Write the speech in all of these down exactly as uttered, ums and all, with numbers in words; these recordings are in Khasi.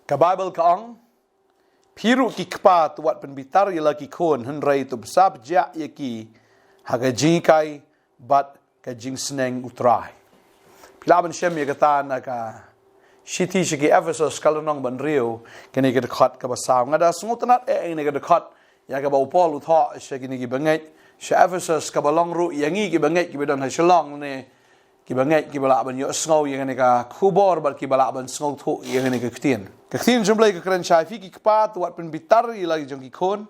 Ka Baibl ka ong, phi ruh ki kpa to wat pynbitar ïa la ki khun, hynrei to bsa pjah ïa ki ha ka jinghikai bad ka jingsneng U Trai. Phi lah ban shem ïa kata na ka shithi sha ki Ephesus ka lynnong ba hynriew, kane ka dkhot kaba saw. Nga da sngewtynnat eh ïa kane ka dkhot ïa kaba u Paul u thoh sha kine ki bangeit sha Ephesus, kaba long ruh ïa ngi ki bangeit kiba don ha Shillong ne ki bangeit kiba lah ban ïohsngew ïa kane ka khubor bad kiba lah ban sngewthuh ïa kane ka ktien. Ka ktien jong U Blei ka kren shai, phi ki kpa to wat pynbitar ïa la ki jong ki khun,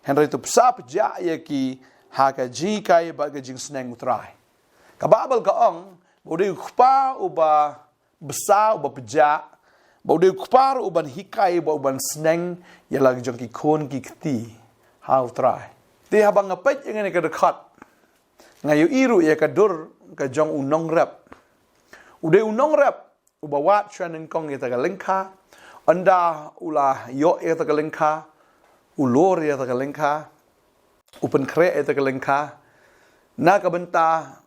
hynrei to bsa pjah ïa ki ha ka jinghikai bad ka jingsneng U Trai. Ka Baibl ka ong ba u dei u kpa uba bsa, uba pjah, ba u dei u kpa ruh uban hikai, ba uban sneng ïa la ki jong ki khun ki kti ha U Trai. Te haba nga peit ïa kane ka dkhot, nga ïohi ruh ïa ka dur ka jong u nongrep. U dei u nongrep uba wad sha nyngkong ïa kata ka lyngkha. Ynda u la ïoh ïa kata ka lyngkha, u lur ïa kata ka lyngkha, u pynkhreh ïa kata ka lyngkha na ka bynta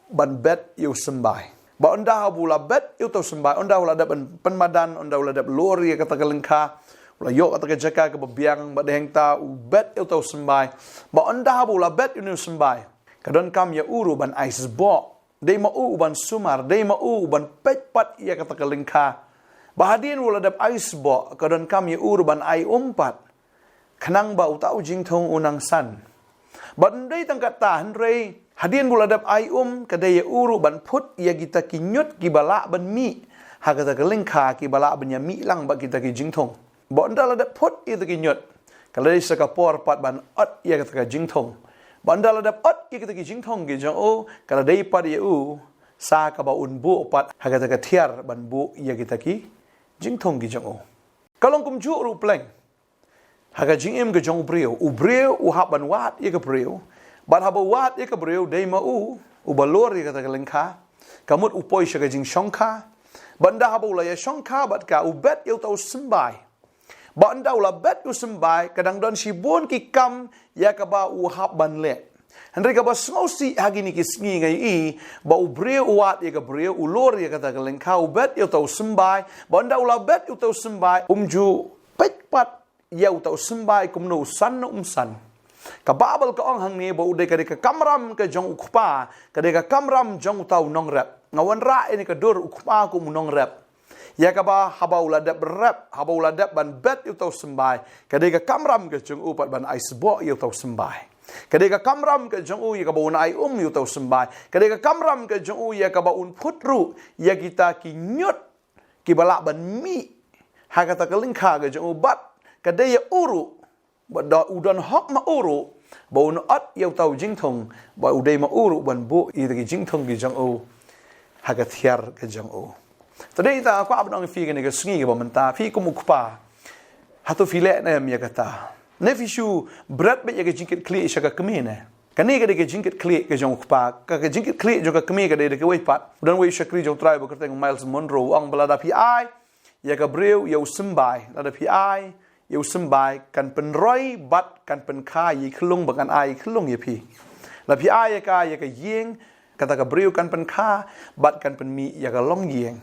ban bet ïa u symbai. Ba ynda haba u la bet ïa uta u symbai, ynda u la dep pyn-, pynmadan, ynda u la dep lur ïa kata ka lyngkha, u la ïoh kata ka jaka kaba biang, ba dei hangta u bet ïa uta u symbai. Ba ynda haba u la bet ïa une u symbai, ka donkam ïa u ruh ban ai sboh. Dei ma u uban sumar, dei ma u uban peit pat ïa kata ka lyngkha. Ba hadien u la dep ai sboh, ka donkam ïa u ruh ban ai um pat, khnang ba uta u jingthung u nang san. Bad ym dei tang kata, hynrei hadien ba u la dep ai um, ka dei ïa u ruh ban phut ïa kita ki ñiut kiba lah ban mih ha kata ka lyngkha, kiba lah ban ïa mih lang bad kita ki jingthung. Ba ynda la dep phut ïa kita ki ñiut, ka la dei sa ka por pat ban ot ïa kata ka jingthung. Ba ynda la dep ot ïa kita ki jingthung ki jong u, ka la dei pat ïa u sa kaba un buh pat ha kata ka thiar ban buh ïa kita ki jingthung ki jong u. Ka long kumjuh ruh pleng ha ka jingim ka jong u briew. U briew u hap ban wad ïa ka briew. Bad haba u wad ïa ka briew, dei ma u uba lur ïa kata ka lyngkha. Ka mut u poi sha ka jingshongkha. Bad ynda haba u la ïa shongkha bad ka, u bet ïa uta u symbai. Bad ynda u la bet ïa u symbai, ka dang don shibun ki kam ïa kaba u hap ban leh. Hynrei kaba sngewsih ha kine ki sngi nga ïohi ba u briew u wad ïa ka briew, u lur ïa kata ka lyngkha, u bet ïa uta u symbai. Bad ynda u la bet ïa uta u symbai, um ju peit pat ïa uta u symbai kumno u san ne um san. Ka Baibl ka ong hangne ba u dei, ka dei ka kamram ka jong u kpa, ka dei ka kamram jong uta u nongrep. Nga wanrah ïa kane ka dur u kpa kum u nongrep. Ïa kaba haba u la dep rep, haba u la dep ban bet ïa uta u symbai, ka dei ka kamram ka jong u pat ban ai sboh ïa uta u symbai. Ka dei ka kamram ka jong u ïa kaba un ai um ïa uta u symbai. Ka dei ka kamram ka jong u ïa kaba un phut ruh ïa kita ki ñiut kiba lah ban mih ha kata ka lyngkha ka jong u. Bad ka dei ïa u ruh, bad da u don hok ma u ruh ba un ot ïa uta u jingthung, ba u dei ma u ruh ban buh ïa kita ki jingthung ki jong u ha ka thiar ka jong u. Te dei ta kwah ban ong ïa phi kane ka sngi kaba mynta, phi kum u kpa, hato phi leh ne em ïa kata? Ne phi shu bret beit ïa ka jingkitkhlieh sha ka kmie ne? Kane ka dei ka jingkitkhlieh ka jong u kpa. Ka, ka jingkitkhlieh jong ka kmie ka dei da kawei pat. U don uwei u shakri jong u Trai ba kyrteng Myles Munroe, u ong ba lada phi ai ïa ka briew ïa u symbai, lada phi ai ïa u symbai, kan pynroi bad kan pynkha ïa i khyllung ba kan ai i khyllung ïa phi. Lada phi ai ïa ka ïa ka ïing, kata ka briew kan pynkha bad kan pynmih ïa ka longïing.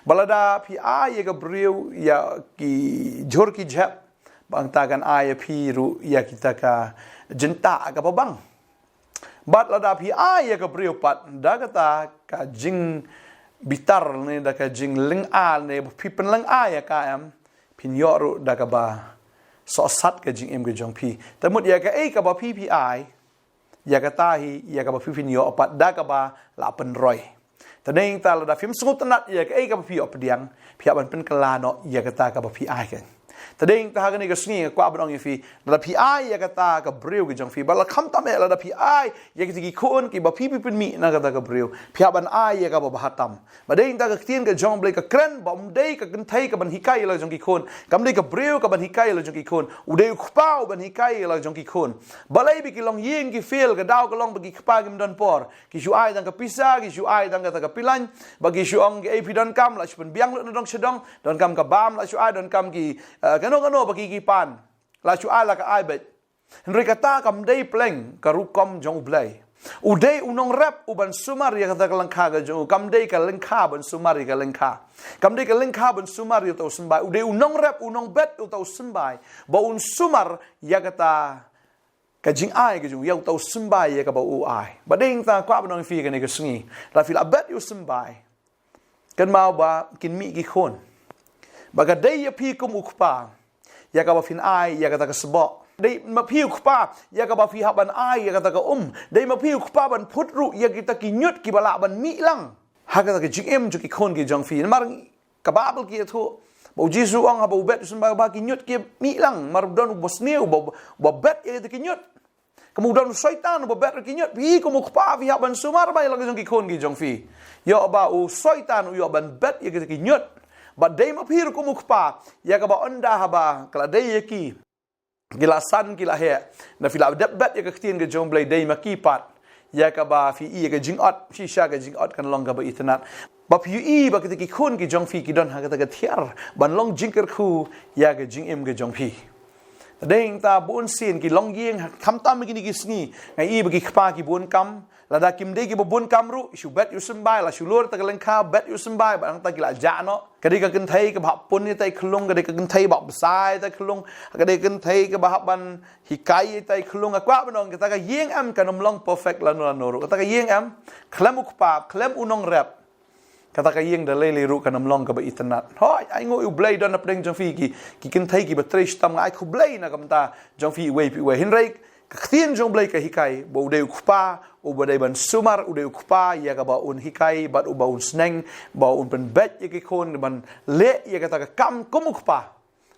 Bad lada phi ai ïa ka briew ïa ki jhur ki jhep, bad hangta kan ai ïa phi ruh ïa kita ka jingtah kaba bang. Bad lada phi ai ïa ka briew pat da kata ka jingbitar ne da ka jinglyngngoh ne, ba phi pynlyngngoh ïa ka, em, phin ïoh ruh da kaba sohsat ka jingim ka jong phi. Te mut ïa kaei kaba phi phi ai, ïa kata hi ïa kaba phi phin ïoh pat da kaba la pynroi. Te dei ta lada phim sngewtynnat ïa kaei kaba phi ïoh pdiang, phi hap ban pynkylla noh ïa kata kaba phi ai ka. Te dei ta ha kane ka sngi nga kwah ban ong ïa phi, lada phi ai ïa kata ka briew ka jong phi, bad la khamtam eh lada phi ai ïa kita ki khun kiba phi phi pynmih na kata ka briew, phi hap ban ai ïa kaba bha tam. Ba dei ta ka ktien ka jong U Blei ka kren ba ym dei ka kynthei kaban hikai ïa la jong ki khun, kam dei ka briew kaban hikai ïa la jong ki khun, u dei u kpa uban hikai ïa la jong ki khun. Balei ba ki longïing ki fail? Ka daw ka long ba ki kpa kim don por. Ki shu ai tang ka pisa, ki shu ai tang kata ka pilan, ba ki shu ong ki, ei, phi donkam la shu pynbiang lut na dong sha dong, donkam ka bam la shu ai, donkam ki, eh, kano kano ba ki, ki pan la shu ai, la ka ai beit. Hynrei kata kam dei pleng ka rukom jong U Blei. U dei u nongrep u ban sumar ïa kata ka lyngkha ka jong u, kam dei ka lyngkha ban sumar ïa ka lyngkha. Kam dei ka lyngkha ban sumar ïa uta u symbai. U dei u nongrep, u nongbet uta u symbai, ba un sumar ïa kata ka jingai ka jong u, ïa uta u symbai ïa kaba u ai. Ba dei nangta kwah ban ong ïa phi kane ka sngi, lada phi la bet ïa u symbai, kynmaw ba kin mih ki khun. Ba ka dei ïa phi kum u kpa ïa kaba phin ai ïa kata ka sboh. Dei ma phi u kpa ïa kaba phi hap ban ai ïa kata ka um. Dei ma phi u kpa ban phut ruh ïa kita ki ñiut kiba lah ban mih lang ha kata ka jingim jong ki khun ki jong phi. Namar ka Baibl ka ïathuh ba U Jisu u ong, haba u bet u symbai, ba ki ñiut ki mih lang, namar don uba sniew ba, ba bet ïa kita ki ñiut. Kum u don u Soitan uba bet ïa ki ñiut. Phi kum u kpa phi hap ban sumar bha ïa la ka jong ki khun ki jong phi. Ïoh ba u Soitan u ïoh ban bet ïa kita ki ñiut. Bad dei ma phi ruh kum u kpa ïa kaba ynda haba ka la dei ïa ki, ki la san, ki la heh, lada phi la dep bet ïa ka ktien ka jong U Blei, dei ma ki pat ïa kaba phi ïohi ïa ka jingot, shisha ka jingot kan long kaba itynnad. Ba phi ïohi ba kita ki khun ki jong phi ki don ha kata ka thiar ban long jingkyrkhu ïa ka jingim ka jong phi. Te dei nangta bun sien ki longïing, ha, khamtam kine ki sngi, nga ïohi ba ki kpa ki bun kam, lada kim dei kiba bun kam ruh, shu bet ïa u symbai, la shu lur ta ka lyngkha, bet ïa u symbai, bad nangta ki la jah noh. Ka dei ka kynthei kaba hap pun ïa tai khlung, ka dei ka kynthei ba hap bsa ïa tai khlung, ka dei ka kynthei kaba hap ban hikai ïa tai khlung. Nga kwah ban ong, kata ka ïing em kan ym long perfect lano lano ruh. Kata ka ïing em, khlem u kpa, khlem u nongrep, kata ka ïing da lei lei ruh kan ym long kaba itynnad. Hooid, ai nguh ïa U Blei, don hapdeng jong phi ki, ki kynthei kiba trei shitom, nga ai khublei na ka bynta jong phi iwei pa iwei. Hynrei ka ktien jong U Blei ka hikai ba u dei u kpa uba dei ban sumar, u dei u kpa ïa kaba un hikai bad uba un sneng ba un pynbeit ïa ki khun ban leh ïa kata ka kam kum u kpa,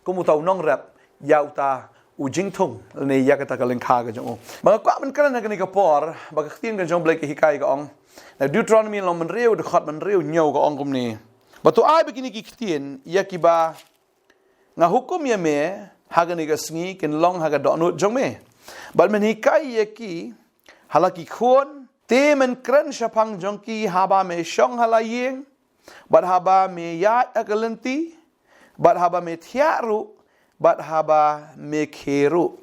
kum uta u nongrep ïa uta u jingthung lane ïa kata ka lyngkha ka jong u. Ba nga kwah ban kren ha kane ka por, ba ka ktien ka jong U Blei ka hikai, ka ong na Deuteronomi lynnong hynriew, dkhot hynriew hynñiew, ka ong kumne: Ba to ai ba kine ki ktien ïa kiba nga hukum ïa me ha kane ka sngi kin long ha ka dohnud jong me, bad men hikai ïa ki ha la ki khun. Te men kren shaphang jong ki haba me shong ha la ïing, bad haba me ïaid ha ka lynti, bad haba me thiah ruh, bad haba me khie ruh.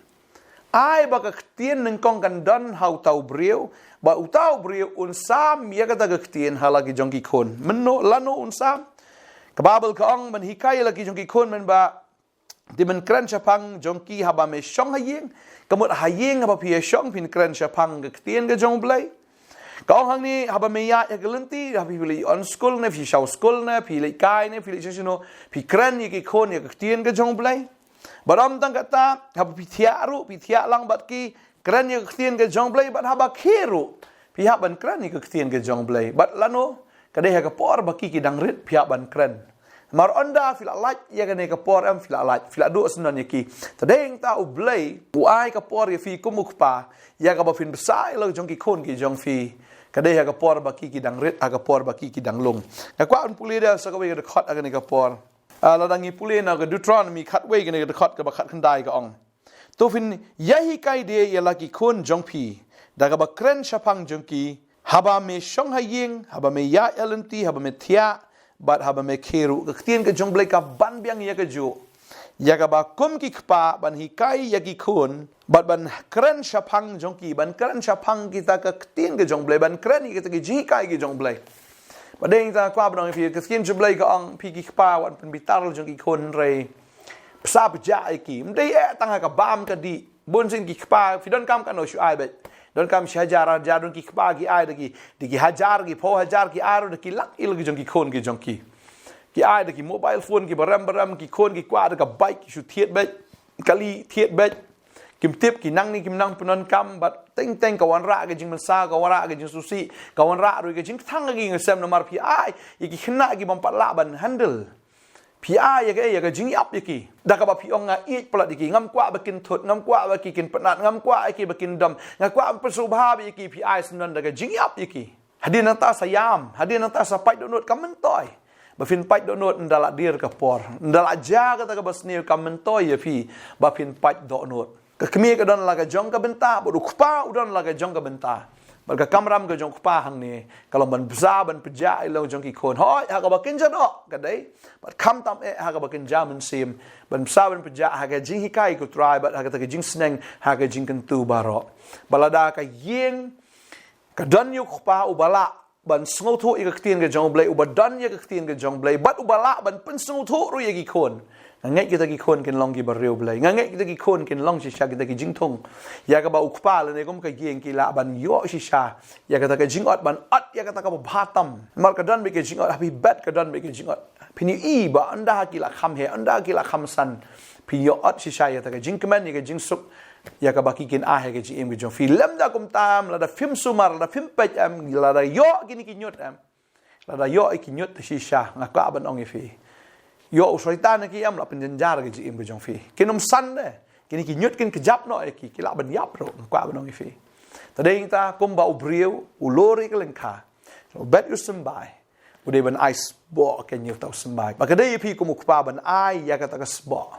Ai ba ka ktien nyngkong kan don ha uta u briew, bad uta u briew un sam ïa kata ka ktien ha la ki jong ki khun. Mynno lano un sam? Ka Baibl ka ong, men hikai ïa la ki jong ki khun, men ba te men kren shaphang jong ki haba me shong ha ïing. Ka mut ha ïing haba phi ïa shong phin kren shaphang ka ktien ka jong U Blei. Ka ong hangne, haba me ïaid ha ka lynti, haba phi leit on skul ne, phi shaw skul ne, phi leit kai ne, phi leit shano shano, phi kren ïa ki khun ïa ka ktien ka jong U Blei. Bad ym tang kata, haba phi thiah ruh, phi thiah lang bad ki, kren ïa ka ktien ka jong U Blei. Bad haba khie ruh, phi hap ban kren ïa ka ktien ka jong U Blei. Bad lano, ka dei ha ka por ba ki ki dang rit phi hap ban kren. Namar ynda phi la lait ïa kane ka por, em, phi la lait, phi la duh syndon ïa ki. Te dei nangta U Blei u ai ka por ïa phi kum u kpa ïa kaba phin bsa ïa la jong ki khun ki jong phi. Ka dei ha ka por ba ki ki dang rit, ha ka por ba ki ki dang lung. Nga kwah ban pule da sa kawei ka dkhot ha kane ka por. Ah, lada ngi pule na ka Deuteronomi khatwei, kane ka dkhot kaba khatkhyndai, ka ong: To phin ïa hikai de ïa la ki khun jong phi da kaba kren shaphang jong ki, haba me shong ha ïing, haba me ïaid ha lynti, haba me thiah, bad haba me khie ruh. Ka ktien ka jong U Blei ka ban biang ïa kajuh, ïa kaba kum ki kpa ban hikai ïa ki khun, bad ban kren shaphang jong ki, ban kren shaphang kita ka ktien ka jong U Blei, ban kren ïa kita ki jinghikai ki jong U Blei. Bad dei nangta kwah ban ong ïa phi, ka ktien jong U Blei ka ong, phi ki kpa wat pynbitar la jong ki khun, hynrei bsa pjah ïa ki. Ym dei eh tang ha ka bam ka dih. Bun sien ki kpa, phi donkam katno shu ai beit. Donkam shi hajar hajar, don ki kpa ki ai da ki, da ki hajar, ki phew hajar, ki ai ruh da ki lak ïa la ki jong ki khun ki jong ki. Ki ai da ki mobile phone kiba rem ba rem, ki khun ki kwah da ka bike, ki shu thied beit, kali thied beit. Kim tip ki nangne kim nang pyndonkam, bad teng teng ka wanrah ka jingmynsaw, ka wanrah ka jingsngewsih, ka wanrah ruh ka jingkthang ka jingïaseng. Namar phi ai ïa ki khynnah ki bym pat lah ban handle. Phi ai ïa ka, ïa ka jingïap ïa ki. Da kaba phi ong, nga ïeit palat ïa ki, ngam kwah ba kin thut, ngam kwah ba ki kin pynnat, ngam kwah ïa ki ba kin dom, nga kwah ban pynsngewbha ïa ki. Phi ai syndon da ka jingïap ïa ki. Hadien nangta sa ïam, hadien nangta sa pait dohnud, kam myntoi ba phin pait dohnud. Ynda la dier ka por, ynda la jia kata kaba sniew, kam myntoi ïa phi ba phin pait dohnud. Ka kmie ka don la ka jong ka bynta, bad u kpa u don la ka jong ka bynta. Bad ka kamram ka jong u kpa hangne ka long ban bsa, ban pjah ïa la jong ki khun. Hooid, ha kaba kynja doh ka dei, bad khamtam eh ha kaba kynja mynsiem, ban bsa ban pjah ha ka jinghikai ko Trai, bad ha kata ka jingsneng, ha ka jingkyntu baroh. Bad lada ka ïing Ka don ïa u kpa uba lah ban sngewthuh ïa ka ktien ka jong U Blei, uba don ïa ka ktien ka jong U Blei, bad uba lah ban pynsngewthuh ruh ïa ki khun. Nga ngeit kita ki khun kin long ki bariewblei. Nga ngeit kita ki khun kin long shisha kita ki jingthung ïa kaba u kpa lane kum ka ïing ki lah ban ïoh shisha ïa kata ka jingot ban ot ïa kata kaba bha tam. Namar ka don beit ka jingot, ha phi bet ka don beit ka jingot. Phin ïohi ba ynda ki la kham heh, ynda ki la kham san, phin ïoh ot shisha ïa kata ka jingkmen, ïa ka jingsuk, ïa kaba ki kin ai ha ka jingim ka jong phi. Lymda kumta, lada phim sumar, lada phim peit em, lada ïoh kine ki ñiut em, lada ïoh ïa ki ñiut te shisha, nga kwah ban ong ïa phi, ïoh u Soitan ïa ki em, la pynjynjar ka jingim ka jong phi. Kin ym san de. Kine ki ñiut kin kjap noh ïa ki, ki lah ban ïap ruh, nga kwah ban ong ïa phi. Te dei nangta kumba u briew u lur ïa ka lyngkha, u bet u symbai, u dei ban ai sboh kein ïa uta u symbai. Ba ka dei ïa phi kum u kpa ban ai ïa kata ka sboh.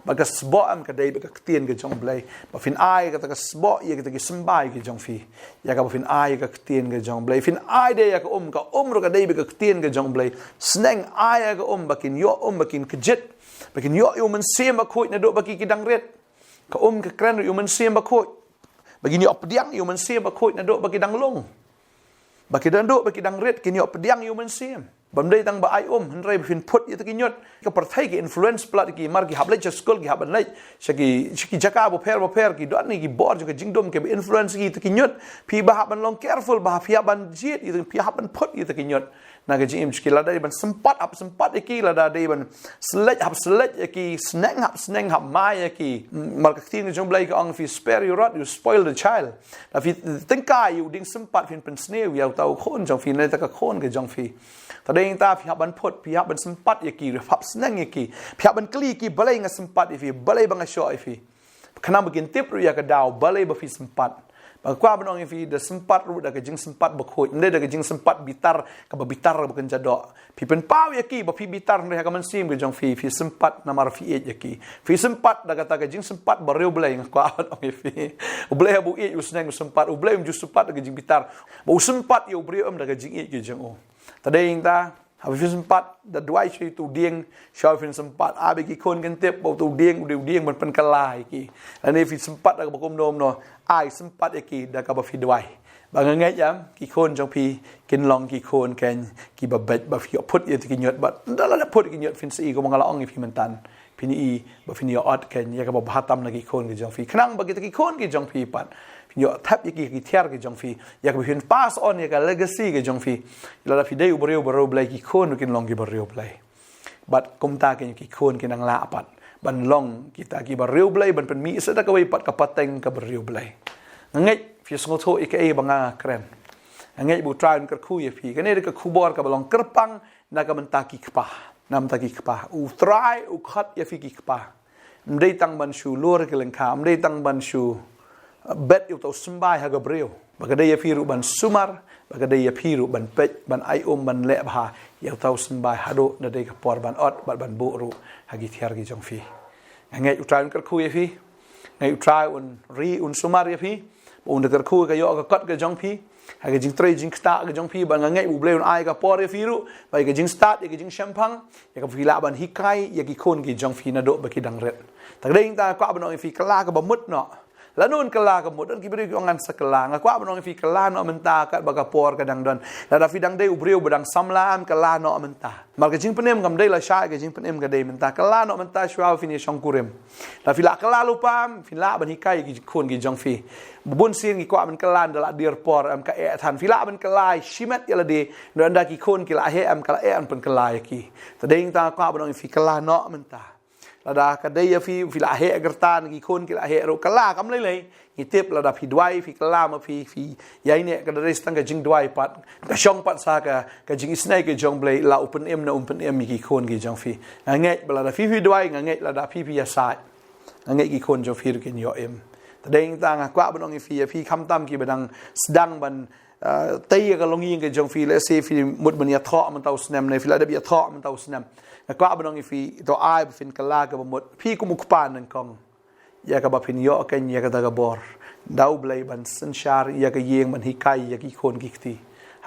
Ba ka sboh em ka dei bad ka ktien ka jong U Blei. Ba phin ai kata ka sboh ïa kita ki symbai ki jong phi, ïa kaba phin ai ïa ka ktien ka jong U Blei. Phin ai de ïa ka um, ka um ruh ka dei bad ka ktien ka jong U Blei. Sneng ai ïa ka um ba kin ïoh um, ba kin kjit, ba kin ïoh ïa u Mynsiem Bakhuid naduh ba ki ki dang rit. Ka um ka kren ruh ïa u Mynsiem Bakhuid. Ba kin ïoh pdiang ïa u Mynsiem Bakhuid naduh ba ki dang lung. Ba ki dang duh, ba ki dang rit, kin ïoh pdiang ïa u Mynsiem. Bym dei tang ba ai um, hynrei ba phin put ïa kita ki ñiut. Ka pyrthei ki influence palat ïa ki, mar ki hap leit sha skul, ki hap ban leit sha ki, sha ki jaka bapher bapher, ki don ïa ki bor jong ka jingdum kiba influence ïa kita ki ñiut. Phi ba hap ban long careful, ba phi hap ban jied ïa, phi hap ban put ïa kita ki ñiut na ka jingim jong ki. Lada dei ban sympat, hap sympat ïa ki, lada dei ban sylliej, hap sylliej ïa ki, sneng, hap sneng, hap mai ïa ki. Mar ka ktien ka jong U Blei ka ong, if you spare your rod, you spoil the child. Lada phi tyngkai ïa u dieng sympat, phin pynsniew ïa uta u khun jong phi, ne uta ka khun ka jong phi. Te dei nangta phi hap ban put, phi hap ban sympat ïa ki, hap sneng ïa ki. Phi hap ban kylli ïa ki, balei nga sympat ïa phi, balei ba nga shoh ïa phi. Khnang ba kin tip ruh ïa ka daw, balei ba phi sympat. Ba nga kwah ban ong ïa phi, da sympat ruh da ka jingsympat bakhuid, ym dei da ka jingsympat bitar, kaba bitar ba kynja doh. Phi pynpaw ïa ki ba phi bitar, hynrei ha ka mynsiem ka jong phi, phi sympat namar phi ïeit ïa ki. Phi sympat da kata ka jingsympat bariewblei, nga kwah ban ong ïa phi. U Blei haba u ïeit u sneng u sympat, U Blei um ju sympat da ka jingbitar. Ba u sympat ïa u briew em da ka jingïeit ka jong u. Te dei nangta, haba phi sympat, da duwai sha uta u dieng, shuwa phin sympat. Ai ba ki khun kin tip ba uta u dieng u dei u dieng ban pynkylla ïa ki. Lane phi sympat da kaba kumno kumno, ai sympat ïa ki da kaba phi duwai. Ba nga ngeit em, ki khun jong phi kin long ki khun kein kiba beit, ba phi ïoh put ïa kita ki ñiut, bad ynda la dep put ïa ki ñiut, phin sa i kumba nga la ong ïa phi mynta. Phin i ba phin ïoh ot kein ïa kaba bha tam na ki khun ki jong phi. Khnang ba kita ki khun ki jong phi pat, phin ïoh thep ïa ki ha ki thiar ki jong phi, ïa kaba phin pass on ïa ka legacy ka jong phi. Lada phi dei u briew bariewblei, ki khun ruh kin long ki bariewblei. Bad kumta kein ki khun kin nang lah pat ban long kita ki bariewblei, ban pynmih sa da kawei pat ka pateng ka bariewblei. Nga ngeit phi sngewthuh ïa kaei ba nga kren. Nga ngeit ba U Trai un kyrkhu ïa phi. Kane dei ka khubor kaba long kyrpang na ka bynta ki kpa. Na ka bynta ki kpa. U Trai u khot ïa phi ki kpa. Ym dei tang ban shu lur ïa ka lyngkha, ym dei tang ban shu, uh, bet ïa uta u symbai ha ka briew. Ba ka dei ïa phi ruh ban sumar, ba ka dei ïa phi ruh ban peit, ban ai um, ban leh bha ïa uta u symbai haduh da dei ka por ban ot, bad ban buh ruh ha ki thiar ki jong phi. Nga ngeit U Trai un kyrkhu ïa phi. Nga ngeit U Trai un ri, un sumar ïa phi. Ba un da kyrkhu ka ïoh ka kot ka jong phi ha ka jingtrei jingktah ka jong phi, bad nga ngeit U Blei un ai ka por ïa phi ruh, ba ïa ka jingstad, ïa ka jingshemphang, ïa kaba phi lah ban hikai ïa ki khun ki jong phi naduh ba ki dang rit. Te dei nangta nga kwah ban ong ïa phi, kylla kaba mut noh. Lano un kylla kaba mut, don ki briew ki ong ngan sa kylla. Nga kwah ban ong ïa phi, kylla noh mynta katba ka por ka dang don. Lada phi dang dei u briew ba dang samla, em, kylla noh mynta. Namar ka jingpynim kam dei lashai, ka jingpynim ka dei mynta. Kylla noh mynta shuwa ba phin ïa shongkurim. Lada phi lah kylla lypa, phin lah ban hikai ïa ki khun ki jong phi. Bun sien ki kwah ban kylla ynda la dier por, em, ka eh than. Phi lah ban kylla shimet ïa lade, ynda ki khun ki la heh, em, ka la eh ban pynkylla ïa ki. Te dei nangta nga kwah ban ong ïa phi, kylla noh mynta. Lada ka dei ïa phi, phi la heh kyrta, ki khun ki la heh ruh, kylla kam lei lei. Ngi tip lada phi duwai, phi kylla ma phi, phi ïaineh, ka dei tang ka jingduwai pat, ka shong pat sa ka, ka jingisynei ka jong U Blei, la u pynim ne um pynim ïa ki khun ki jong phi. Nga ngeit ba lada phi phi duwai, nga ngeit lada phi phi ïasaid, nga ngeit ki khun jong phi ruh kin ïoh im. Te dei nangta nga kwah ban ong ïa phi, ïa phi khamtam kiba dang sdang ban, ah, tei ïa ka longïing ka jong phi, lehse phi mut ban ïathoh mynta u snem ne, phi la dep ïathoh mynta u snem. Nga kwah ban ong ïa phi, to ai ba phin kylla kaba mut. Phi kum u kpa nyngkong, ïa kaba phin ïoh kein ïa kata ka bor. Da U Blei ban synshar ïa ka ïing, ban hikai ïa ki khun ki kti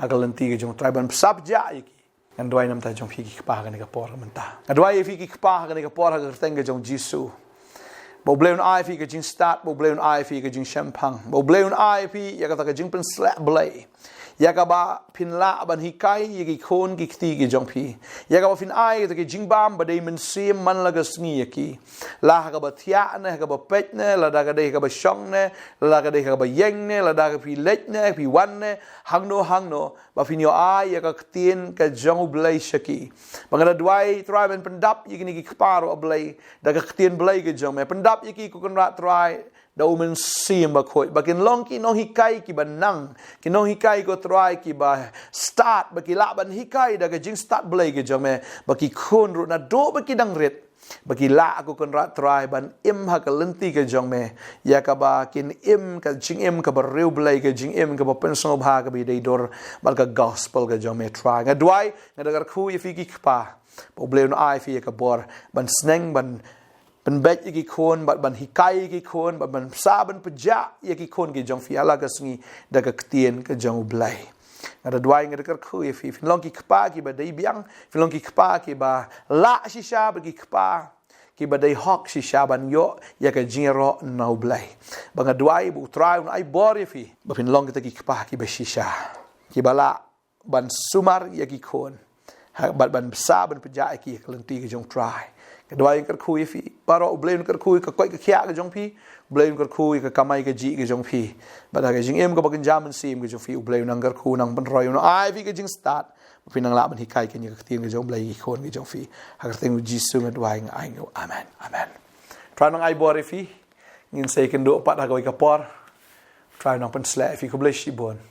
ha ka lynti ka jong U Trai, ban pynsap jah ïa ki. Ngan duwai namar jong phi ki kpa ha kane ka por mynta. Nga duwai ïa phi ki kpa ha kane ka por ha ka kyrteng ka jong U Jisu. Ba U Blei un ai phi ka jingstad, ba U Blei un ai phi ka jingshemphang, ba U Blei un ai phi ïa kata ka jingpynsleh Blei, ïa kaba phin lah ban hikai ïa ki khun ki kti ki jong phi, ïa kaba phin ai kata ka jingbam ba dei mynsiem man la ka sngi ïa ki. La ha kaba thiah ne, ha kaba peit ne, lada ka dei ha kaba shong ne, lada ka dei ha kaba ïeng ne, lada ka phi leit ne, phi wan ne, hangno hangno, ba phin ïoh ai ïa ka ktien ka jong U Blei sha ki. Ba nga da duwai Trai ban pyndap ïa kine ki kpa ruh Blei da ka ktien Blei ka jong me, pyndap ïa ki ko Kynrad Trai da U Mynsiem Bakhuid, ba kin long ki nonghikai kiba nang, ki nonghikai ko Trai kiba stad, ba ki lah ban hikai da ka jingstad Blei ka jong me, ba ki khun ruh naduh ba ki dang rit, ba ki lah ko Kynrad Trai ban im ha ka lynti ka jong me, ïa kaba kin im ka jingim kaba riewblei, ka jingim kaba pynsngewbha, kaba dei dur bad ka gospel ka jong me Trai. Nga duwai, nga da kyrkhu ïa phi ki kpa, ba U Blei un ai phi ïa ka bor ban sneng, ban pynbeit ïa ki khun, bad ban hikai ïa ki khun, bad ban bsa ban pynjah ïa ki khun ki jong phi ha la ka sngi da ka ktien ka jong U Blei. Nga da duwai, nga da kyrkhu ïa phi, phin long ki kpa kiba dei biang, phin long ki kpa kiba lah shisha, bad ki kpa kiba dei hok shisha ban ïoh ïa ka jingïaroh na U Blei. Ba nga duwai ba U Trai un ai bor ïa phi ba phin long kita ki kpa kiba shisha, kiba lah ban sumar ïa ki khun, ha, bad ban bsa ban pynjah ïa ki ha ka lynti ka jong U Trai. Nga duwai, nga kyrkhu ïa phi baroh, U Blei un kyrkhu ïa ka koit ka khiah ka jong phi, U Blei un kyrkhu ïa ka kamai kajih ka jong phi, bad ha ka jingim kaba kynja mynsiem ka jong phi, U Blei un nang kyrkhu, nang pynroi, un ai phi ka jingstad ba phin nang lah ban hikai kane ka ktien ka jong U Blei ïa ki khun ka jong phi. Ha ka kyrteng U Jisu nga duwai, nga ai, nga, amen, amen. Trai nang ai bor ïa phi. Ngin sa ïakynduh pat ha kawei ka por. Trai nang pynsleh ïa phi, khublei shibun.